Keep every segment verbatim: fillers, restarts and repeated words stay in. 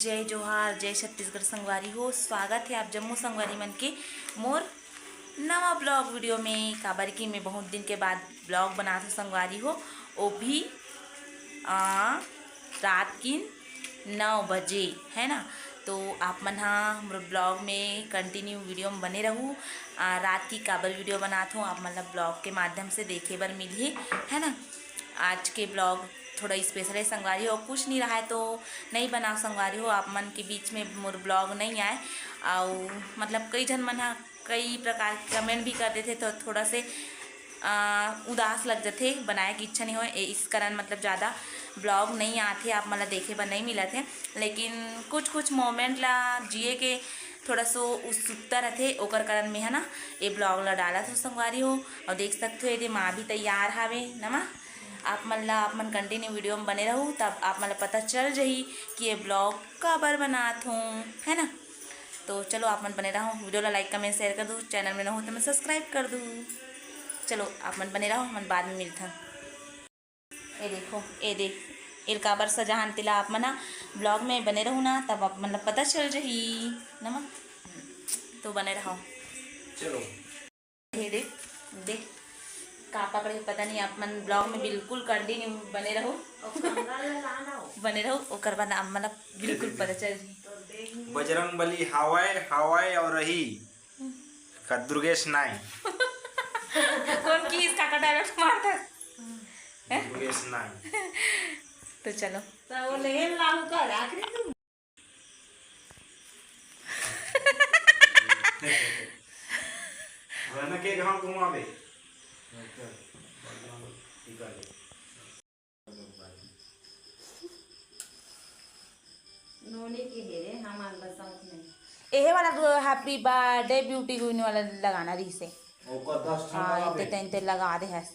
जय जोहार, जय छत्तीसगढ़ संगवारी हो। स्वागत हे आप जम्मो संगवारी मन के मोर नवा ब्लॉग वीडियो में। काबर कि मैं बहुत दिन के बाद ब्लॉग बनात हों संगवारी हो, वो भी आ, रात की नौ बजे, है ना। तो आप मन हा मोर ब्लॉग में कंटिन्यू वीडियो में बने रहू। आ, रात की काबर वीडियो बनात हों, आप मन ला ब्लॉग के माध्यम से देखे बर मिलही, है ना। आज के ब्लॉग थोड़ा स्पेशल है संगवारी हो, कुछ नहीं रहा है तो नहीं बनाओ संगवारी हो, आप मन के बीच में मोर ब्लॉग नहीं आए। और मतलब कई झन मन हा कई प्रकार के कमेंट भी कर देथे, तो थोड़ा से आ, उदास लग जथे, बनाए के इच्छा नहीं होए। ए, इस कारण मतलब ज़्यादा ब्लॉग नहीं आथे, आप मन ला देखे बर नहीं मिलत हे। लेकिन कुछ कुछ मोमेंट ला जिए के थोड़ा सो उत्सुकता रथे, ओकर कारण में है ना ये ब्लॉग ला डालत हों संगवारी हो। और देख सकते हो, एदे माँ भी तैयार हावे नमा। आप मन ला, आप मन कंटिन्यू वीडियो में बने रहू, तब आप मन ला पता चल जही कि ये ब्लॉग काबर बनात हों, है ना। तो चलो, आप मन बने रहो, वीडियो ला लाइक, कमेंट, शेयर कर दू, चैनल में न हो तो मैं सब्सक्राइब कर दू। चलो, आप मन बने रहो, हमन बाद में मिलथन। ए देखो, ए देख, एल काबर सजाहन तेला आप मन ह ब्लॉग में बने रहू ना, तब आप मन ला पता चल जही नमा। तो बने रहो। चलो। हे देख, देख का पकड़े, पता नहीं। आप मन ब्लॉग में बिल्कुल कंटिन्यू बने रहो। बने रहो, ओकर बाद आप मन ला बिल्कुल पता चल जही। बजरंग बली हावय, हावय और रही। का दुर्गेश नाय। कौन की इसका का डायलॉग मारता है? दुर्गेश नाय। तो चलो। तो वो लेन लाऊ का आखिरी तुम। वरना के घाव घुमावे। नोनी के हेरे, हमार बसंत में। एहे वाला हैप्पी बर्थडे ब्यूटी क्वीन वाला लगाना रहिसे। ओकर दस ठन हाँ, लगावे। इते तेन ते लगा दे हस।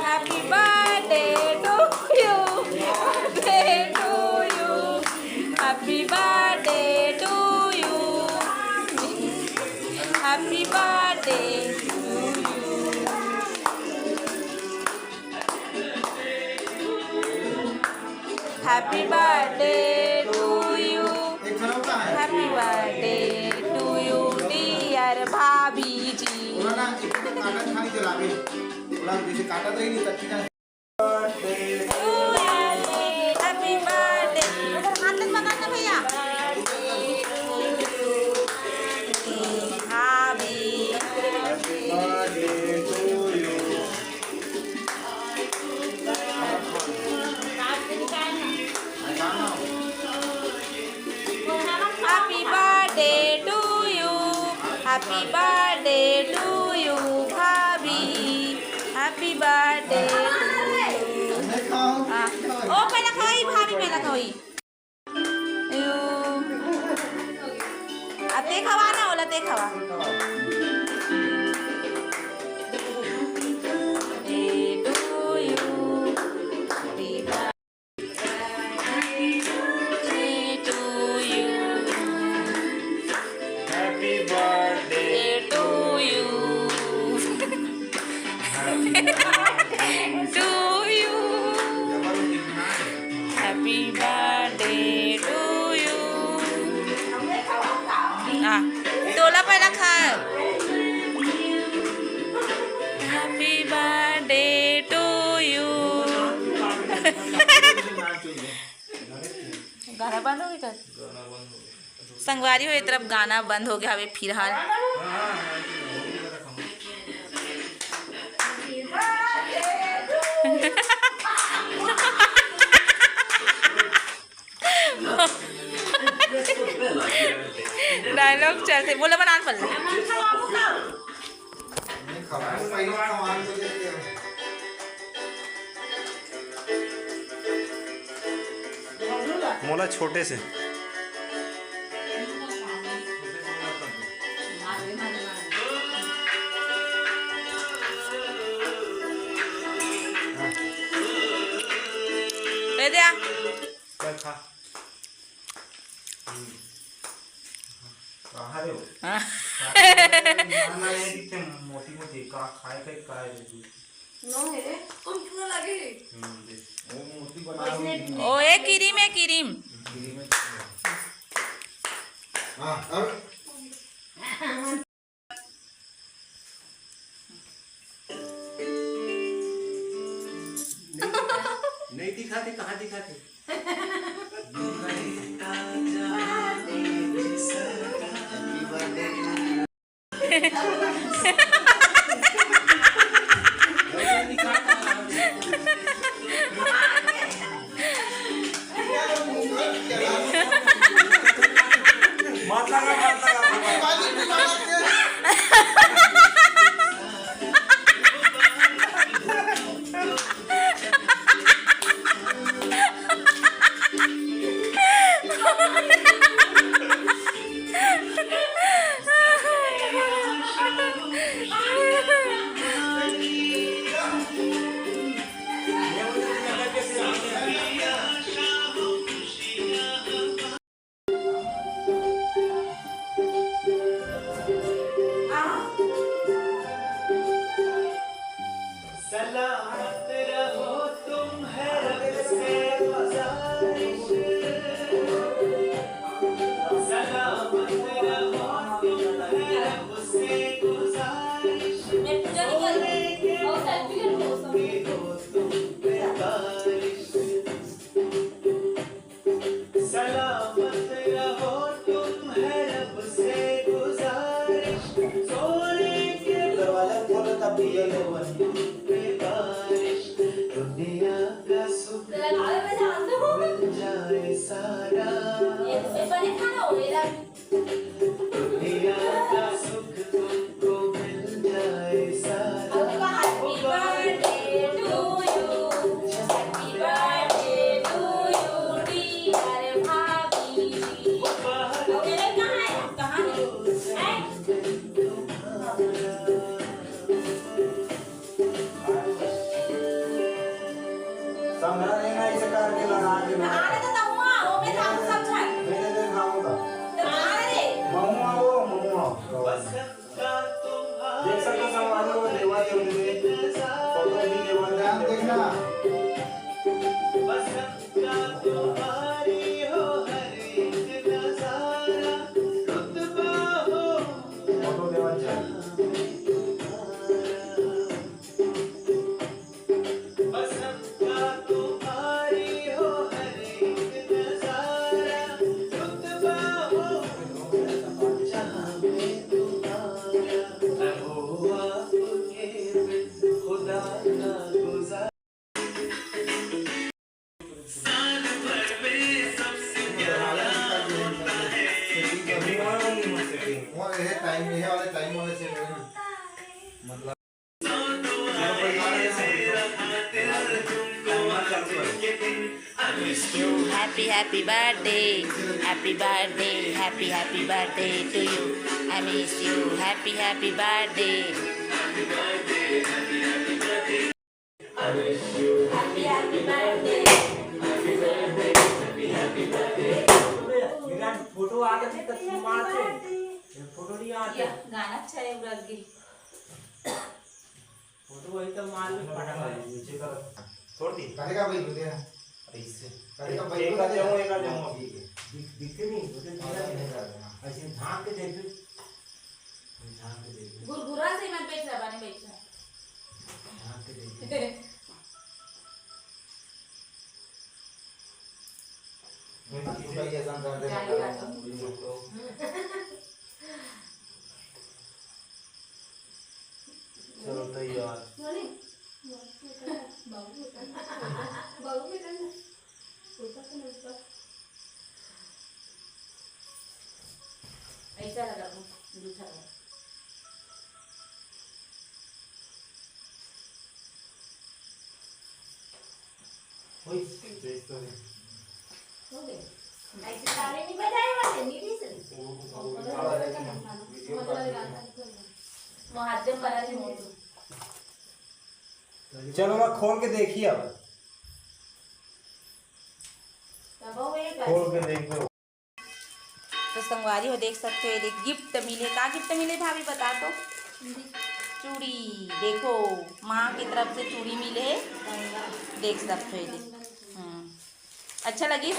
Happy birthday to you, birthday to you. Happy birthday to you. Happy birthday to you. Happy birthday to you. Happy birthday to you, dear भाभी जी। Happy birthday। उधर हाथ मत पकड़ना भैया। भाभी। Happy birthday to you, happy birthday to you, भाभी, happy birthday to you। हाँ। ओ, पहला खवाई, भाभी, पहला खवाई। यू। आ, ते खवा ना, ओला ते खवा। Birthday to you। Happy birthday to you। Happy birthday to you। To you। Happy birthday to you। हाँ, तोला पहला खा। Happy birthday to you। गाना बंद हो गया? संगवारी हो, ये तरफ गाना बंद हो गया हवे फिलहाल। डायलॉग चलते, बोला बनान पल्ले। मोला छोटे से। ए दे आ। चल खा। कहाँ रे हो? हाँ। खाए ना, ना, ये दिखते मोटी मोटी, का खाए, खाए, खाए रे तू। नो है रे, कम छुरा लगे। हम्म, देख। वो मूर्ति बना और इसने लो। ओ, ए, क्रीम है, क्रीम। क्रीम है। हाँ, और नहीं दिखाते, कहाँ दिखाते? संघरा नहीं ना, इसे करके लगा के ना। अरे तो तमुआ, वो में हम सब छन। मेरे दिन खाऊंगा। तो अरे। महुआ वो, महुआ। देख सकते हो संगवारी हो, देवा जी उनके फोटो भी देवा जी। ध्यान देखना। फोटो देवा जी। वो ये टाइम, ये वाले टाइम वाले से मतलब Happy, happy birthday, happy birthday, happy, happy birthday to you. I miss you. Happy, happy birthday. Happy, happy birthday. Photo आते थे तो मारते। फोटो नहीं आते। गाना अच्छा है, उड़ा के। फोटो वही तो मार में फटाफट। नीचे कर। छोड़ दी। करेगा भाई, रुक जा। अरे इससे। करेगा भाई, एक आ जाऊँ, एक आ जाऊँ। ठीक है। दिख-, दिखते नहीं, उसे हाँ, दिखता नहीं। नहीं कर देना। ऐसे झांक के देख। झांक के देख। गुरगुरा से मत बैठ रहा, बाने बैठ रहा। झांक के देख। मैं तो भाई ऐसा कर दे। जाएगा तो। चलो तैयार। बाबू में करना। बाबू में करना। ऊपर से ऊपर। ऐसा लगा वो, जूठा लगा। ओए, देख तो नहीं। हो गए। ऐसे ताली नहीं बजाए वाले, नहीं, नहीं सर। वो, वो, वो, वो, वो, वो, वो, वो, वो, वो, वो हाथ में पड़ा नहीं हो तो। चलो, मैं खोल के देखिए अब। तब वो ये कर खोल के देखो। तो संगवारी हो, देख सकते हो, ये देख, गिफ्ट मिले। का गिफ्ट मिले भाभी, बता तो। चूड़ी। देखो, माँ की तरफ से चूड़ी मिले हे, देख सकते हो, ये देख। हम्म। अच्छा लगिस?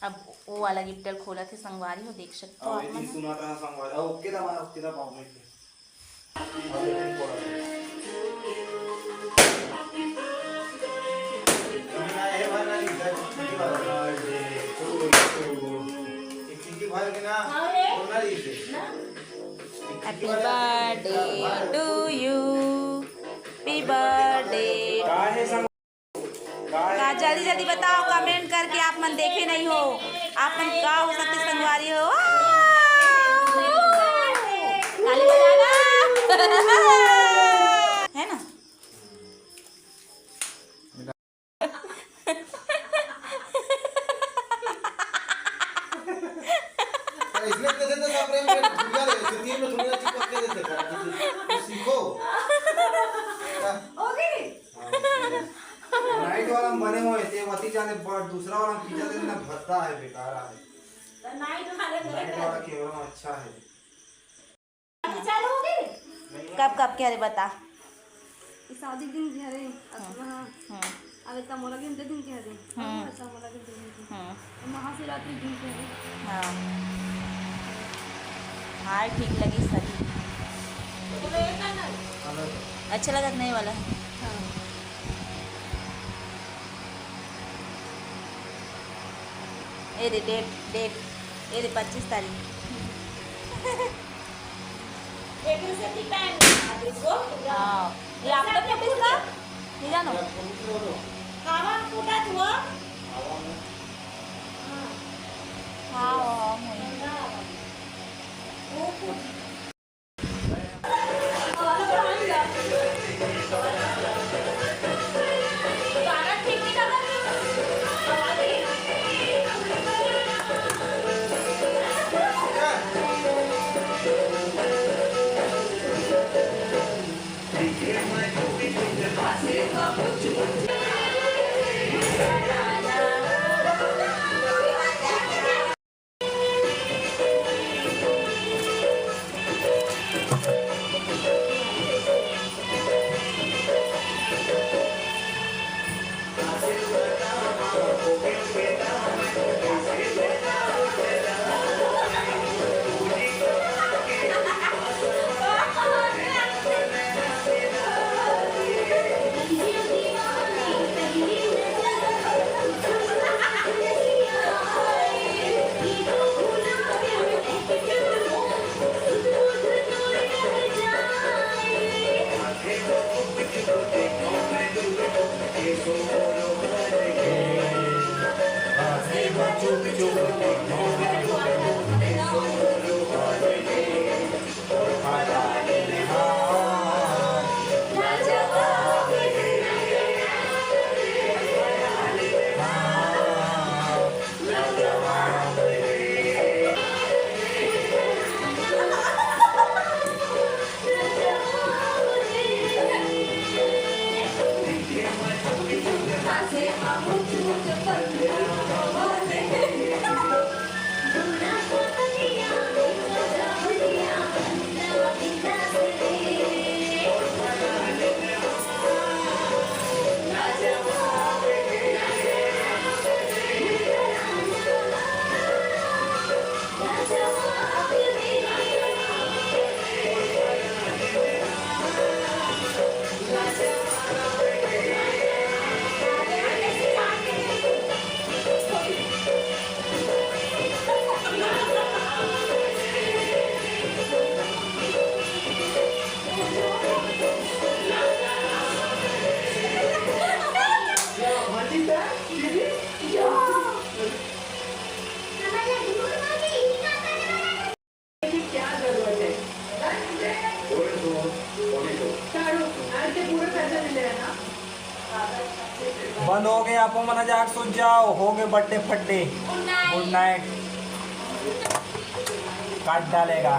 अब वो वाला गिफ्ट खोलत हे संगवारी हो, देख सकते हो आप मन। सुना था संगवारी, ओके दबा, ओके दबा। Happy birthday to you, happy birthday। का जल्दी जल्दी बताओ, कमेंट करके। आप मन देखे नहीं हो, आप मन का हो सकते संगवारी हो। ताली बजाना। है ना? इसमें दे देते सब प्रेम के दुनिया दे देते, तीन में दुनिया चिपक के देते, सीखो। हो गई। नाइट वाला में बने हुए थे, वती जाने, दूसरा वाला में खींचा देते ना, भद्दा है, बेकार है। तो नाइट वाले नाइट वाला कैमरा में अच्छा है। कब कब के हरे बता? शादी दिन के हरे। हम्म। अब इतना मोला दिन, दिन के हरे। हम्म। अब इतना मोला दिन, दिन के। हम्म। महाशिवरात्रि दिन के हरे। हाँ। हाँ, ठीक लगी सही। अच्छा लगत नहीं वाला है। हाँ। ए दे डेट, डेट, ए दे पच्चीस तारीख। हाँ, ये आपने फूटिस का? नहीं जानो। हाँ, हाँ, हाँ। बंद हो गए, आप मन जाके सो जाओ, हो गए बड्डे फड्डे। गुड नाइट। काट डालेगा।